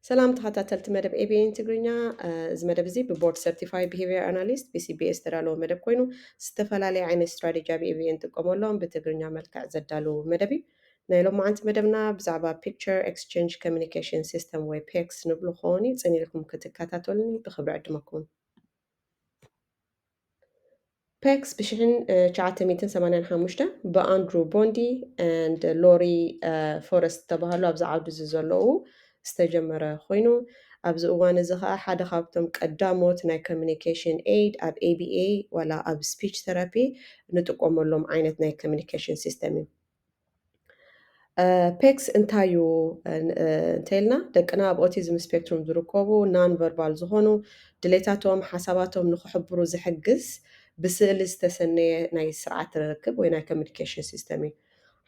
ሰላም ተኸታተልቲ መደብ A B N ትግርኛ። እዚ መደብ እዚ ብ Board Certified Behavior Analyst፣ B C B A፣ ዝተዳለወ መደብ ኮይኑ፣ ዝተፈላለየ ዓይነት ስትራቴጂ ኣብ A B N ንጥቀመሎም ብትግርኛ መልክዕ ዘዳለዉ መደብ እዩ። ናይ ሎማዓንቲ መደብና ብዛዕባ Picture Exchange Communication System ወይ ፔክስ ንብሎ ክኸውን እዩ። ጽን ኢልኩም ክትከታተሉኒ ብኽብሪ ዕድመኩም። ፔክስ ብሽሕን ትሽዓተ ሚእትን ሰማንያን ሓሙሽተ ብኣንድሩ ቦንዲ and ሎሪ ፎረስት ዝተባህሉ ኣብዚ ዓውዲ እዚ ዘለዉ ዝተጀመረ ኮይኑ፣ ኣብዚ እዋን እዚ ኸዓ ሓደ ካብቶም ቀዳሞት ናይ ኮሚኒኬሽን ኤድ ኣብ A B A ዋላ ኣብ ስፒች ተራፒ ንጥቀመሎም ዓይነት ናይ ኮሚኒኬሽን ሲስተም እዩ። ፔክስ እንታይ እዩ እንተኢልና፣ ደቅና ኣብ ኦቲዝም ስፔክትሩም ዝርከቡ ናን ቨርባል ዝኾኑ ድሌታቶም፣ ሓሳባቶም ንክሕብሩ ዝሕግዝ ብስእሊ ዝተሰነየ ናይ ስርዓት ርክብ ወይ ናይ ኮሚኒኬሽን ሲስተም እዩ።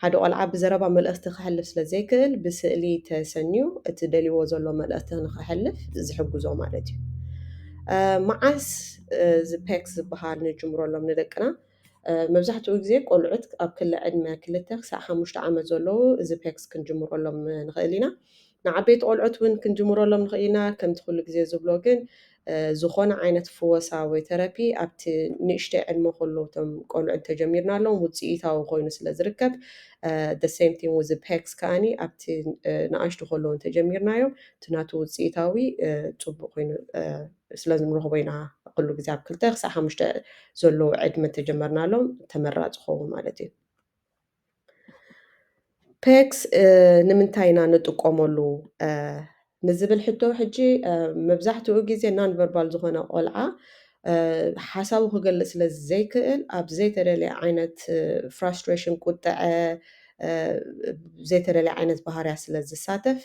ሓደ ቆልዓ ብዘረባ መልእኽቲ ክሕልፍ ስለ ዘይክእል፣ ብስእሊ ተሰንዩ እቲ ደልይዎ ዘሎ መልእኽቲ ንክሕልፍ ዝሕግዞ ማለት እዩ። መዓስ እዚ ፔክስ ዝበሃል ንጅምረሎም ንደቅና? መብዛሕትኡ ግዜ ቆልዑት ኣብ ክሊ ዕድመ ክልተ ክሳዕ ሓሙሽተ ዓመት ዘለዉ እዚ ፔክስ ክንጅምረሎም ንኽእል ኢና። ንዓበይቲ ቆልዑት እውን ክንጅምረሎም ንኽእል ኢና። ከምቲ ኩሉ ግዜ ዝብሎ ግን፣ ዝኾነ ዓይነት ፍወሳ ወይ ተረፒ ኣብቲ ንእሽተይ ዕድመ ከለዉ እቶም ቆልዑ እንተጀሚርናሎም ውፅኢታዊ ኮይኑ ስለ ዝርከብ፣ the same thing with ፔክስ ከኣኒ ኣብቲ ንኣሽቱ ከለዉ እንተጀሚርናዮም እቲ ናቱ ውፅኢታዊ ፅቡቅ ኮይኑ ስለ ንረኽቦ ኢና። ኩሉ ግዜ ኣብ ክልተ ክሳብ ሓሙሽተ ዘለዉ ዕድመ እንተጀመርናሎም ተመራፂ ክኸውን ማለት እዩ። ፔክስ ንምንታይ ኢና ንጥቀመሉ ንዝብል ሕቶ፣ ሕጂ መብዛሕትኡ ግዜ ናን ቨርባል ዝኾነ ቆልዓ ሓሳቡ ክገልፅ ስለ ዘይክእል፣ ኣብ ዘይተደለየ ዓይነት ፍራስትሬሽን፣ ቁጥዐ፣ ዘይተደለየ ዓይነት ባህርያ ስለ ዝሳተፍ፣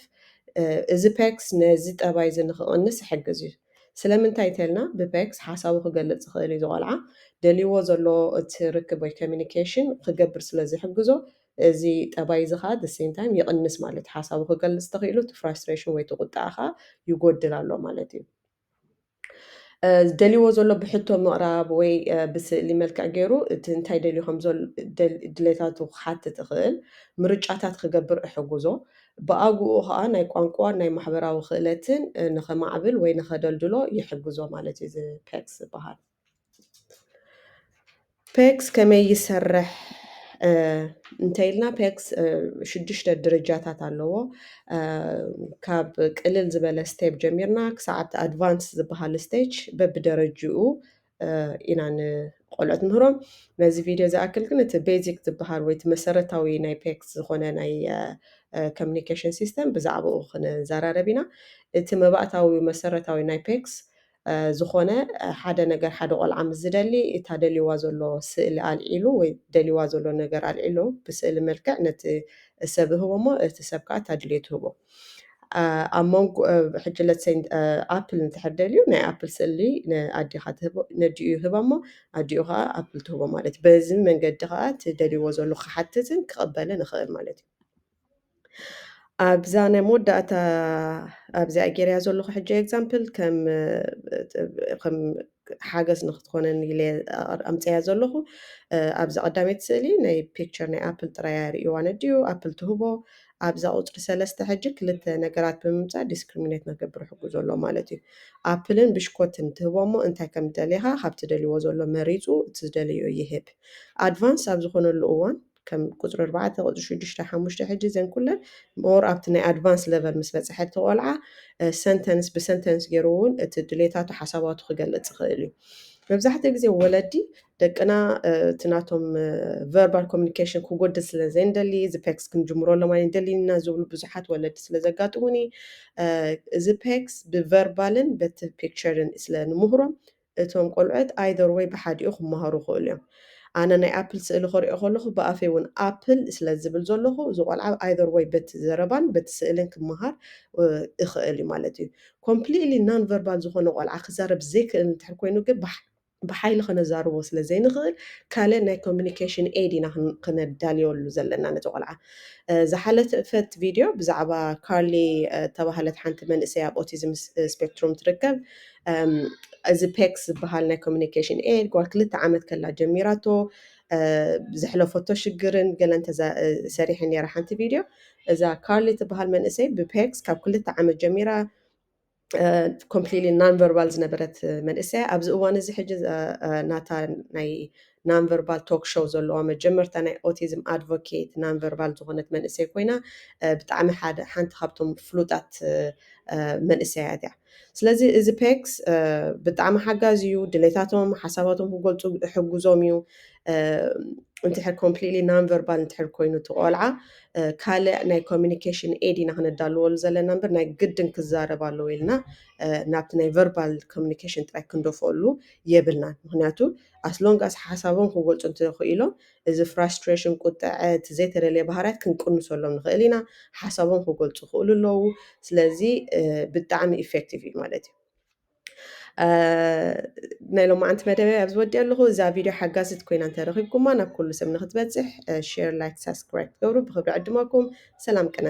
እዚ ፔክስ ነዚ ጠባይ እዚ ንክቕንስ ይሕግዝ እዩ። ስለምንታይ እንተልና፣ ብፔክስ ሓሳቡ ክገልፅ ዝኽእል እዩ። ዝቆልዓ ደልይዎ ዘሎ እቲ ርክብ ወይ ኮሚኒኬሽን ክገብር ስለ ዝሕግዞ፣ እዚ ጠባይ እዚ ከዓ the same time ይቕንስ ማለት እዩ። ሓሳቡ ክገልፅ ተኽኢሉ እቲ ፍራስትሬሽን ወይ እቲ ቁጣ ከዓ ይጎድል ኣሎ ማለት እዩ። ደልይዎ ዘሎ ብሕቶ ምቕራብ ወይ ብስእሊ መልክዕ ገይሩ እቲ እንታይ ደልዩ ከም ድሌታቱ ክሓትት እኽእል፣ ምርጫታት ክገብር እሕግዞ። ብኣግኡ ከዓ ናይ ቋንቋ ናይ ማሕበራዊ ክእለትን ንኸማዕብል ወይ ንኸደልድሎ ይሕግዞ ማለት እዩ እዚ ፔክስ ዝበሃል። ፔክስ ከመይ ይሰርሕ እንተኢልና፣ ፔክስ ሽዱሽተ ደረጃታት ኣለዎ። ካብ ቅልል ዝበለ ስቴፕ ጀሚርና ክሳብ ኣብቲ ኣድቫንስ ዝበሃል ስቴጅ በብደረጅኡ ኢና ንቆልዑት ምህሮም። ነዚ ቪድዮ ዝኣክል ግን እቲ ቤዚክ ዝበሃል ወይ እቲ መሰረታዊ ናይ ፔክስ ዝኾነ ናይ ኮሚኒኬሽን ሲስተም ብዛዕባኡ ክንዘራረብ ኢና። እቲ መባእታዊ መሰረታዊ ናይ ፔክስ ዝኾነ ሓደ ነገር ሓደ ቆልዓ ምስ ዝደሊ፣ እታ ደልይዋ ዘሎ ስእሊ ኣልዒሉ ወይ ደልይዋ ዘሎ ነገር ኣልዒሉ ብስእሊ መልክዕ ነቲ ሰብ ይህቦ እሞ እቲ ሰብ ከዓ እታ ድሌቱ ይህቦ። ኣብ መንጎ ሕጂ ለትሰይ ኣፕል እንተሕር ደልዩ ናይ ኣፕል ስእሊ ነዲኡ ይህባ እሞ ኣዲኡ ከዓ ኣፕል ትህቦ ማለት እዩ። በዚ መንገዲ ከዓ እቲ ደልይዎ ዘሎ ክሓትትን ክቕበልን ይኽእል ማለት እዩ። ኣብዛ ናይ መወዳእታ ኣብዚኣ ገይረያ ዘለኹ ሕጂ ኤግዛምፕል ከም ከም ሓገዝ ንክትኮነን ኢለ ኣምፀያ ዘለኹ። ኣብዛ ቀዳመይቲ ስእሊ ናይ ፒክቸር ናይ ኣፕል ጥራይ ርእይዋ ነዲኡ ኣፕል ትህቦ። ኣብዛ ቁፅሪ ሰለስተ ሕጂ ክልተ ነገራት ብምምፃእ ዲስክሪሚኔት ንክገብር ይሕግዞ ኣሎ ማለት እዩ። ኣፕልን ብሽኮትን ትህቦ እሞ እንታይ ከም ደሊኻ ካብቲ ደልይዎ ዘሎ መሪፁ እቲ ዝደለዮ ይህብ። ኣድቫንስ ኣብ ዝኾነሉ እዋን ከም ቁፅሪ ኣርባዕተ፣ ቁፅሪ ሽዱሽተ፣ ሓሙሽተ ሕጂ እዘን ኩለን ሞር ኣብቲ ናይ ኣድቫንስ ለቨል ምስ በፅሐት ቆልዓ ሰንተንስ ብሰንተንስ ገይሩ እውን እቲ ድሌታቱ ሓሳባቱ ክገልፅ ይኽእል እዩ። መብዛሕትኡ ግዜ ወለዲ ደቅና እቲ ናቶም ቨርባል ኮሚኒኬሽን ክጎድል ስለ ዘይንደሊ እዚ ፔክስ ክንጅምረሎም ኣይንደሊና ዝብሉ ብዙሓት ወለዲ ስለ ዘጋጥሙኒ እዚ ፔክስ ብቨርባልን በቲ ፒክቸርን ስለ ንምህሮም እቶም ቆልዑት ኣይደር ወይ ብሓዲኡ ክመሃሩ ይኽእሉ እዮም። ኣነ ናይ ኣፕል ስእሊ ክሪኦ ከለኹ ብኣፈይ እውን ኣፕል ስለ ዝብል ዘለኹ እዚ ቆልዓ ኣይደር ወይ በቲ ዘረባን በቲ ስእልን ክመሃር ይኽእል እዩ ማለት እዩ። ኮምፕሊትሊ ናን ቨርባል ዝኾነ ቆልዓ ክዛረብ ዘይክእል እንድሕር ኮይኑ ግን ብሓይሊ ከነዛርቦ ስለ ዘይንኽእል ካልእ ናይ ኮሚኒኬሽን ኤድ ኢና ክነዳልየሉ ዘለና ነቲ ቆልዓ። ዝሓለፈት ቪድዮ ብዛዕባ ካርሊ ተባሃለት ሓንቲ መንእሰይ ኣብ ኦቲዝም ስፔክትሩም ትርከብ። እዚ ፔክስ ዝበሃል ናይ ኮሚኒኬሽን ኤድ ጓል ክልተ ዓመት ከላ ጀሚራቶ። ዘሕለፈቶ ሽግርን ገለን ሰሪሐ ነራ ሓንቲ ቪድዮ። እዛ ካርሊ ትበሃል መንእሰይ ብፔክስ ካብ ክልተ ዓመት ጀሚራ ኮምፕሊትሊ ናን ቨርባል ዝነበረት መንእሰይ፣ ኣብዚ እዋን እዚ ሕጂ ናታ ናይ ናን ቨርባል ቶክ ሾው ዘለዋ፣ መጀመርታ ናይ ኦቲዝም ኣድቮኬት ናን ቨርባል ዝኾነት መንእሰይ ኮይና፣ ብጣዕሚ ሓደ ሓንቲ ካብቶም ፍሉጣት መንእሰያት እያ። ስለዚ እዚ ፔክስ ብጣዕሚ ሓጋዚ እዩ። ድሌታቶም ሓሳባቶም ክገልፁ ሕጉዞም እዩ። እንድሕር ኮምፕሊትሊ ናን ቨርባል እንድሕር ኮይኑ እቲ ቆልዓ፣ ካልእ ናይ ኮሚኒኬሽን ኤድ ኢና ክነዳልወሉ ዘለና እምበር ናይ ግድን ክዛረብ ኣለዎ ኢልና ናብቲ ናይ ቨርባል ኮሚኒኬሽን ጥራይ ክንደፈሉ የብልናን። ምክንያቱ ኣስሎንጋስ ሓሳቦም ክገልፁ እንተኽኢሎም፣ እዚ ፍራስትሬሽን፣ ቁጥዐ፣ እቲ ዘይተደለየ ባህርያት ክንቅንሰሎም ንኽእል ኢና። ሓሳቦም ክገልፁ ክእሉ ኣለዉ። ስለዚ ብጣዕሚ ኢፌክቲቭ እዩ ማለት እዩ። ናይ ሎማዓንቲ መደበይ ኣብዚ ወዲእ ኣለኹ። እዛ ቪድዮ ሓጋዚት ኮይና እንተረኺብኩማ ናብ ኩሉ ሰብ ንክትበፅሕ ሼር፣ ላይክ፣ ሳብስክራይብ ትገብሩ ብክብሪ ዕድመኩም። ሰላም ቅነ።